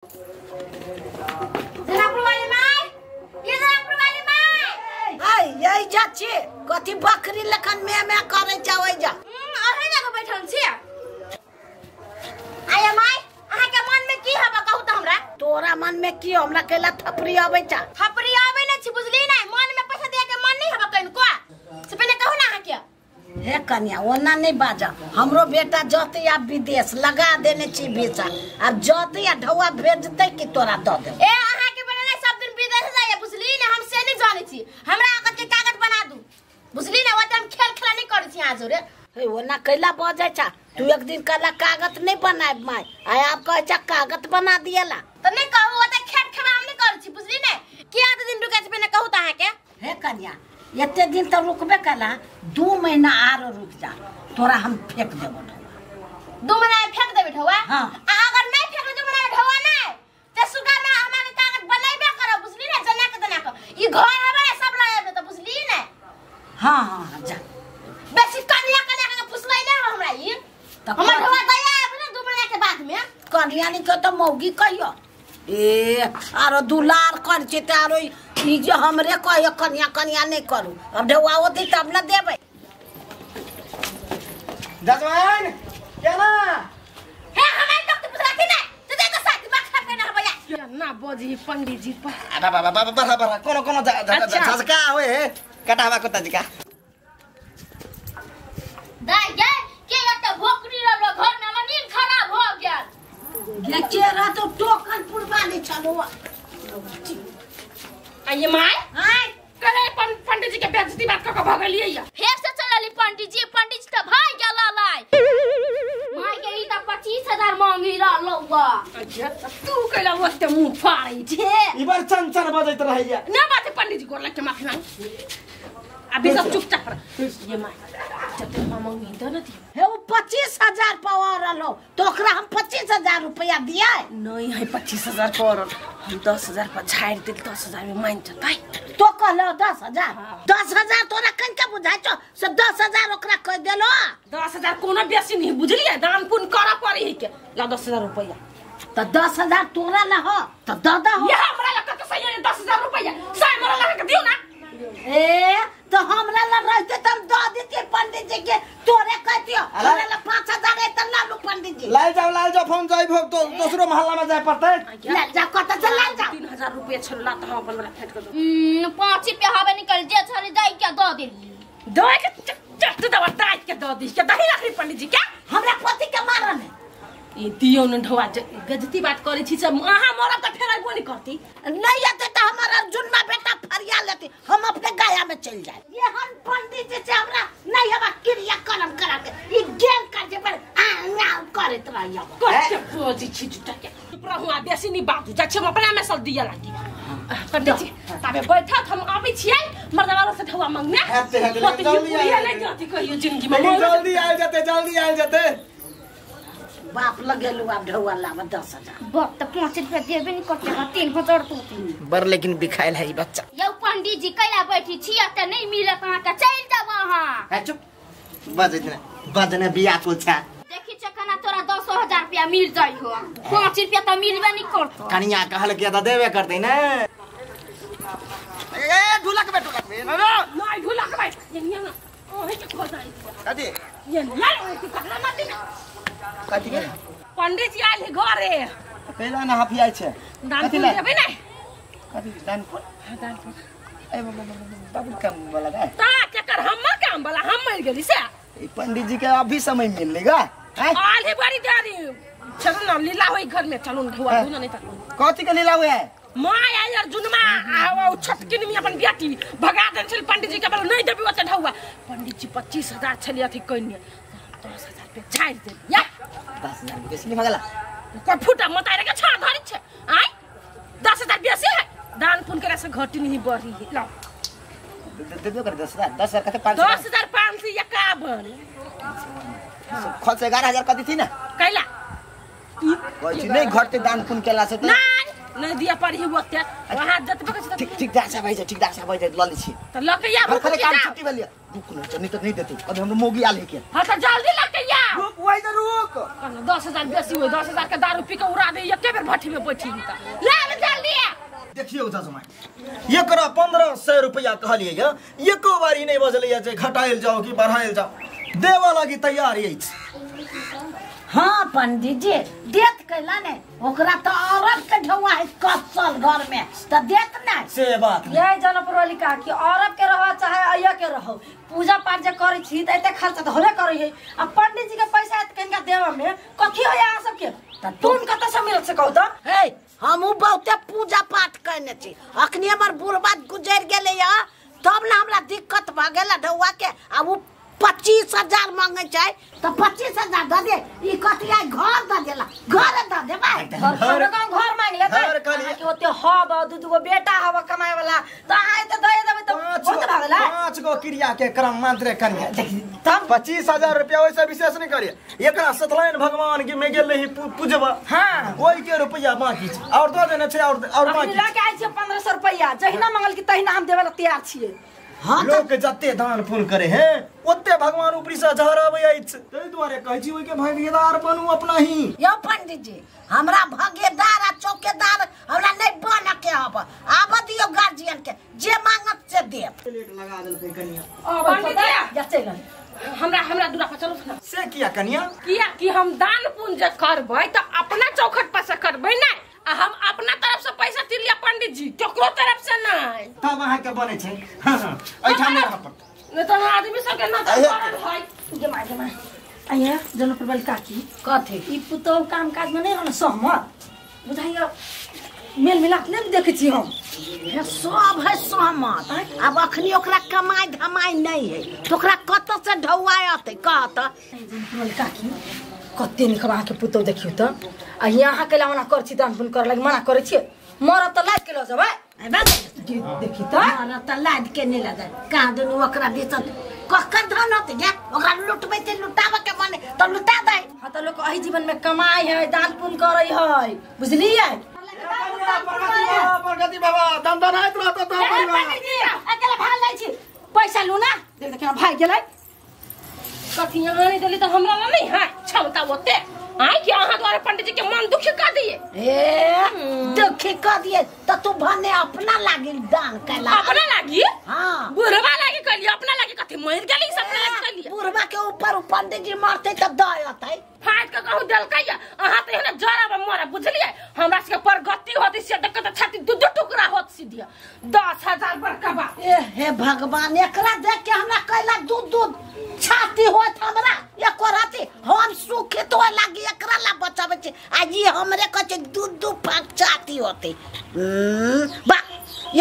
जनकपुर वाली माय, ये जनकपुर वाली माय। हाय यही जा छी कथी बकरी लखन में में करे जावे जा। अहे जगह बैठल छी। आया माय, अहाँ के मन में की हबा कहू त हमरा? तोरा मन में की हमरा केला थपरी आबै छ? थपरी आबै नै छी बुझली नै, मन में पैसा दे के मन नै हबा कनको। से पहिले कहू ना अहाँ के। हे कन्या ओना नहीं बाजा, हमरो बेटा जते आ विदेश लगा देने छी वीसा, अब जते आ ढौआ भेजते कि तोरा the they. ए अहाँ के बेटा सब दिन विदेश जाय बुझली नै, हम से नै जानै छी। हमरा आगत के कागज बना दू बुझली नै, ओते हम खेल खेला नै करै छी आज रे। हे ओना कैला बजै छ? तू एक दिन कहला कागज नहीं बनाए my, आ आप कहै छ कागज बना दिएला। त नै कहू ओते खेल खेला हम नै करै छी बुझली नै। के आध दिन रुकै छी पहिने कहू त अहाँ के। हे कन्या एते दिन त रुकबे कला, 2 महीना आरो रुक जा, तोरा हम फेंक देबो ढौआ। 2 महीना में फेंक देबे ढौआ? हां। आ अगर नहीं फेंकले 2 महीना में ढौआ नहीं त सुगा में हमरा के कागज बनाइबे करब बुझली नै, जना के तना के ई घर हबे सब लए त बुझली नै। हां हां हां जा। बेसी कन्या कन्या के फुसलै नै हमरा ई, हमर ढौआ दया आबे ने 2 महीना के बाद में। कन्या नि के त मौगी कहियो ए आरो दुलार कर छै त आरो ई जे हमरे कहियो कन्या कन्या नहीं करू, अब ढौआ ओती तब न देबै। जजमान केना हे हमरा तक पुछला कि नै त दे त साथ दिमाग खराब करना हबया ना बजी पंडित जी पर। आ बाबा बाबा बरा बरा कोनो कोनो झझका होए हे कटावा को तजका दाइ गे के एत भोकरी रहलो घर में हमर नींद खराब हो गेल। गे चेरा तो टोकन पुरवाली छलो। आइए my हाय करे पंडित जी के बेइज्जती बात क के भगलिए या फेर से चलली पंडित जी, पंडित जी त भाग गेल लाय। My के ई त 25000 मांगी रहलो वा। अच्छा तू कैला ओते मुंह फाड़ै छे? ई बार चंचन बजैत रहैया ना बात। पंडित जी गोर लग के माफी मांग, अभी सब चुपचाप रह। ये my जते मांगी the न दियो। हे वो 25000 पावर रहलो तो ओकरा हम 25000 रुपया दिया नहीं है। 25000 पर हम 10000 पर झाड़ दिल, 10000 में मान जतै। तो कहलो 10000 10000 तोरा कनका बुझाइ छौ से 10000 ओकरा कह देलो। 10000 कोनो बेसी नहीं बुझलिए, दान पुण्य करऽ पड़ी है के ला 10000 रुपया। त 10000 तोरा ला हो त the the हो। ये हमरा ला कत सही है 10000 रुपया सही हमरा ला के दियो ना। ए तो हमरा ला रहते त हम the देतिए पंडित जी के, तोरे कहतियो तोरा ला 5000 है त ला लू पंडित जी। लाल जाओ फोन जाइब तो दोसरो मोहल्ला में जाय पड़तै। ले जा कत से लाल जा। 3000 रुपया छला त हम अपन वाला फेंक दो। 5 रुपया हबे निकल जे छले जाय के the देली। The के चट दवा ताज के the दी के दही रखली पंडित जी के हमरा पति के मारन है। ई दियो न ढौआ गजती बात करै छी सब, अहाँ मरब त फेर अइबो नहीं करती। नहीं आते त हमारा जुन्ना बेटा फरिया लेती, हम अपने गाया में चल जाए। ये हम पंडित जी से हमरा नहीं हवा क्रिया कर्म करा के ई गेम कर जे पर आ आ करत रहियो। कते बोजी छी जुटा के चुप रहू आ बेसी नहीं बात जा छी, हम अपना में सब दिया लागी। पंडित जी ताबे बैठत हम आबै छियै मर्दवालो से ढौआ मांगने। हेते हेते जल्दी आ नहीं जाती कहियो जिंदगी में। जल्दी आयल जते, जल्दी आयल जते। बाप लगेलू आब ढौआ लाब 10000। बाप त 5 रुपया देबे नहीं करते 3000 तो बर लेकिन बिखाइल है ई बच्चा। यौ पंडित जी कैला बैठी छी त नहीं मिलत अहाँ के, चल जाब अहाँ। है चुप बजैत ने बजने बिया कुल छ। देखी चकना तोरा 10000 रुपया मिल जाई हो, 5 रुपया त मिलबे नहीं करतो। कनिया कहल के त देबे करतै ने। ए ढुलक बे ढुलक बे ना नहीं ढुलक बे ये ना ओहे के खोजाई कथी ये ना ओहे के कहला मत ना कथी के पंडित जी आयल घरे कैला ना हाफी आइ छै दान पुण्य देबै ने। कथी दान पुण्य? हां दान पुण्य। ए बाबू काम वाला का ता केकर हमर काम वाला हम मर गेली से। ई पंडित जी के अभी समय मिलेगा हैं आल ही बड़ी देरी चलो ना लीला होई घर में, चलो न ढुआ ना नहीं त कथी के लीला हुए है? मां आयल अर्जुनमा आ ओ छोटकिन में अपन बेटी भगा देन छल पंडित जी के बोल नहीं देबी ओते ढौआ। पंडित जी 25000 छली अथी कइने 10000 पे झाड़ दे या 10000 बेसी नहीं भगला कोई फूटा मत आरे के छा धरी छे आय 10000 बेसी है दान पुण्य करे से घटी नहीं बढ़ी है। लाओ दे दो कर 10000 10000 कते 5 10551 खर्च 11000 कति थी ना कैला कोई नहीं घटते दान पुण्य केला से त नहीं नहीं दिया पड़ी ओते वहां जतबे के ठीक ठीक दासा भाई ठीक दासा भाई ल लै छी त ल के या भर्खरे काम छुट्टी भेल रुक न नहीं त नहीं देती अब हम मोगी आल है के हां त जल्दी ल के या रुक वही तो रुक 10,000 बेसी होय 10,000 के दारू पी के उड़ा दे एके बेर भट्ठी में बैठी त ले ले जल्दी। देखियो जजमाइन एकरा 1500 रुपया कहलिए या एको बारी नहीं बजलैया जे घटायल जाओ कि बढ़ायल जाओ देवा लागी तैयार अछि। हाँ पंडित जी देत कैला ने ओकरा तो औरत के ढौआ है कसल घर में त देत नै से बात यही जनपुर वाली का कि औरत के रहो चाहे अइया के रहो पूजा पाठ जे करै छी त एते खर्चा त होबे करै है आ पंडित जी के पैसा एत कनिका देवा में कथी होय अहाँ सब के त तुम कत से मिलत से कहू त। हे हमहु बहुते पूजा पाठ कयने छी अखनी हमर बुढ़बा गुजर गेलै या तब ना हमरा दिक्कत भ गेल ढौआ के आ उ 25,000 मांगे छै त 25,000 the they ई कथी आइ घर द देला घर द देबै घर घर मांग लेतै के ओते हब दू दू गो बेटा हब कमाए वाला त अहाँ एते दए देबै त बहुत भ गेलै। 5 गो क्रिया के क्रम मात्र करिए तब 25,000 रुपया ओइसे विशेष नहीं करिए एकरा सतलाइन भगवान के में गेल नहीं पूजबा। हां ओइ के रुपया बाकी छै और दो देने छै और बाकी लऽ के आइ छै 1500 रुपया जहिना मंगल की तहिना हम देबै ल तैयार छियै। हाँ लोग जते दान पुण्य करे हैं ओते भगवान ऊपरी से झहराबै अछि तै दुआरे कहै छी ओइ के भागीदार बनू अपना ही। यौ पंडित जी हमरा भागीदार आ चौकीदार हमरा नहीं बन के हब आब दियो गार्जियन के जे मांगत से देब। प्लेट लगा देलकै कनिया पंडित जी जा चल हमरा हमरा दूरा पर चलू ना से किया कनिया किया कि हम दान पुण्य जे करबै त अपना चौखट पर से करबै नै आ हम अपना तरफ से पैसा तिलिया पंडित जी केकरो तरफ से नहीं तब अहाँ के बनै छै। हां हां एठाम नहि रह पड़त नहीं तो आदमी सब के नजर पड़ल है। गे माय आइया जनपुर वाली काकी कथी ई पुतोह काम काज में नहीं रहन सहमत बुझाइया मेल मिलाप नहीं देखै छी हम। हे सब है सहमत अब अखनी ओकरा कमाई धमाई नहीं है तो ओकरा कत से ढौआ अतै कहत। जनपुर वाली काकी कते नीक अहाँके पुतोह देखियौ त आ यहाँ के मना कर छी दान पुण्य कर लागी मना करै छियै मरब त लाद के ल जेबै देखी त मरब त लाद के नहि ल जाय कहाँ दुनू ओकरा दिस ककर धन होतै गे ओकरा लुटबै छै लुटाबऽ के मन त लुटा दै। हां त लोक एहि जीवन में कमाई है दान पुण्य करै है बुझलियै। प्रगति बाबा दन दन आइत रहत त परिवार अकेला भाग जाइ छी पैसा लू ना देख केना भाग गेलै कथी यहाँ नहीं देली त हमरा ला नहीं है क्षमता ओते आइ कि अहाँ द्वारा पंडित जी के मन दुखी कर दिए। ए दुखी कर दिए त तू भने अपना लागी दान कैला अपना लागी। हां बुढ़वा लागी कहलिए अपना लागी कथी मर गेली सब अपना लागी कहलिए बुढ़वा के ऊपर पंडित जी मरते त दय अतै फाट के कहू देलकै अहाँ त एहने जरा मरे बुझलिए हमरा सबके प्रगति होती से देखत छाती दू दू टुकड़ा होत सीधे 10,000 बड़का बात। ए हे भगवान एकरा देख के हमरा कैला दूध दूध छाती होत हमरा एको राती हम सुखित होय लागी एकरा ला बचाबै छी आ ई हमरे कहै छै दूध दूध फाक छाती होते बा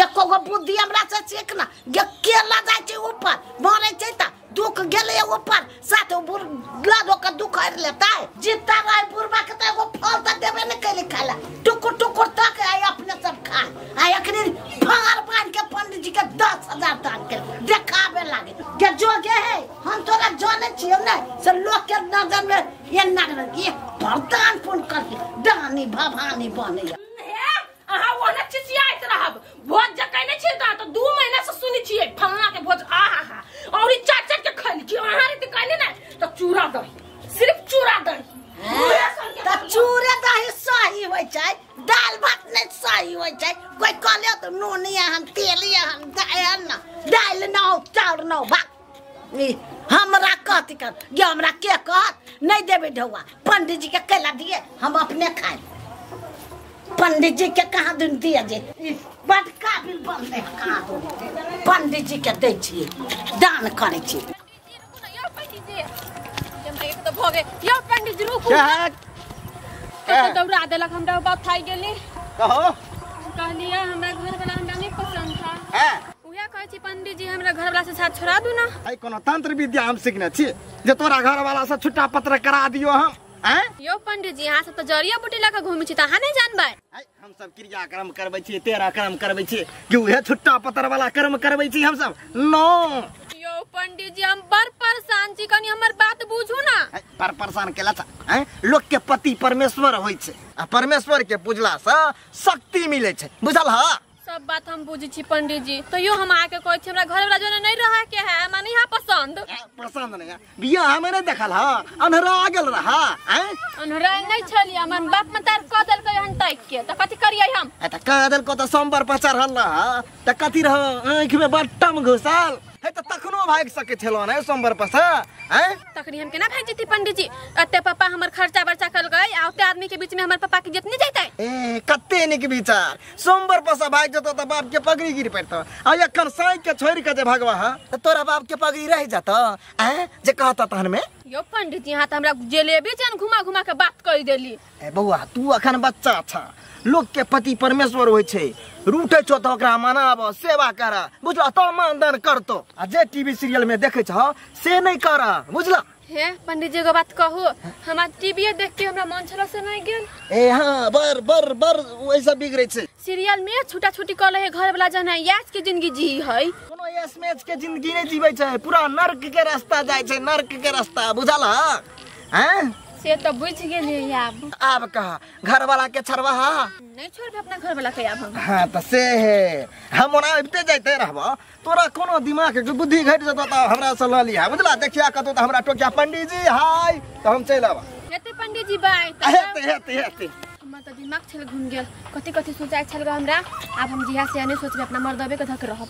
एको गो बुद्धि हमरा से सीख ना गे केला जाइ छै ऊपर मरै छै त दुख गेलै ऊपर साथ बुढ़ लदो के दुख हरि लेतै जिता रहे बुढ़बा के त एगो फल त देबे ने कैले खाला टुकुर टुकुर तक आइ अपने सब खा आ एखनी फार बांध के पंडित जी के 10,000 दान के देखाबे लागे के जो गे है हम तोरा जाने छियौ ने से लोक के नजर में ये नगर ये प्रदान पुण्य करके दानी भवानी बने। अहाँ ओने चिचियाइत रहब भोज जे कहने छियै त 2 महीना से सुनै छियै फलना के भोज आहा हा और ई चाट चाट के खैली कि अहाँ रे कहने ने त चूड़ा दही सिर्फ चूड़ा दही त चूड़े दही सही होइ छै दाल भात नहीं सही होइ छै कोइ कहले त नून एहन तेल एहन एहन न दालि न हो चाउर न हो भाग हमरा कथी कर गे हमरा के कहत नहीं देबै ढौआ पंडित जी के कैला दिए हम अपने खाए पंडित जी के कहाँ दिन दिए जे बड काबिल बनलै कहाँ दुन पंडित जी के दै छियै दान करै छियै। पंडित जी रुकू दौड़ा देलक हमरा बात थाई गेली कहो कहलिए हमरा घर वाला हमरा नहीं पसंद था। हां उहे कहै छी पंडित जी हमरा घर वाला से साथ छोड़ा दू ना। आई कोनो तंत्र विद्या हम सीखने छी जे तोरा घर वाला से छुट्टा पत्र करा दियो हम। हैं यो पंडित जी अहाँ सब त जरिया बूटी लऽ के घूमै छी त अहाँ नहीं जानबै। हम सब क्रिया कर्म करबै छी 13 कर्म करबै छी कि उहे छुट्टा पत्र वाला कर्म करबै छी हम सब नो। यो पंडित जी हम बड़ परेशान छी कनी हमर बात बुझू ना। पर परेशान केला छ हैं लोक के पति परमेश्वर होय छै आ परमेश्वर के पूजला से शक्ति मिले छै बुझल ह। सब बात हम बुझै छी पंडित जी, तैयो हम आके कहै छी हमरा घर वाला जोने नहीं रहे के है, हमरा नहीं है पसंद। पसंद नहीं है बियाह हमें नहीं देखल हा, अन्हरा आ गेल रहा। हैं अन्हरा नहीं छली, हमर बाप मतार कह देलकै हन ताकि के, त कथि करियै हम? त कह देलको त सोमवार पर चढ़ल रहा त कथि रह आँख में बट्टम घुसल है त तखनो भागि सकै छलो ने सोमवार पर से। हैं तखनी हम केना भागि जैती पंडित जी? एते पापा हमर खर्चा बर्चा कलकै आ ओते आदमी के बीच में हमर पापा के जितनी जैतै। ए कते निक विचार, सोमवार पर से भागि जतौ त बाप के पगड़ी गिर पड़तौ, आ एखन साइ के छोड़ि के जे भागवा हा त तोरा बाप के पगड़ी रह जतौ। हैं जे कहता तहन में यो पंडित जी, यहाँ त हमरा जलेबी जन घुमा घुमा के बात कहि देली। ए बौआ तू अखन बच्चा छ, लोक के पति परमेश्वर होइ छै, रूठे छौ त ओकरा मनाब सेवा कर बुझल, त मानदान करतो, आ जे टीवी सीरियल में देखै छ से नहीं कर बुझल। हे पंडित जी एगो बात कहू, हमरा टीवी देख के हमरा मन छल से नहीं गेल। ए हां बर बर बर वैसा बिगड़ै छै सीरियल में, छुटा छुटी कर रहे घर वाला जन है यास के जिंदगी जी है, कोनो एस मैच के जिंदगी नहीं जीबै छै, पूरा नर्क के रास्ता जाय छै, नर्क के रास्ता बुझल। हैं से तो बुझ गेलियै। आब आब कहा घर वाला के छड़वा हा नहीं छोड़बे अपना घर वाला के आब हम। हां त से है, हम ओना अबिते जाइते रहब, तोरा कोनो दिमाग के बुद्धि घटि जतौ त हमरा से ल लिहा बुझला, देखिया कतौ त हमरा टोकिया पंडित जी हाय त हम चलि आब। हेते पंडित जी बाय। हेते हेते हेते हमर त दिमाग छल घुम गेल, कथि कथि सोचाइ छल हमरा, आब हम जिहा से नहीं सोचबे, अपना मर्दबे के धक रहब।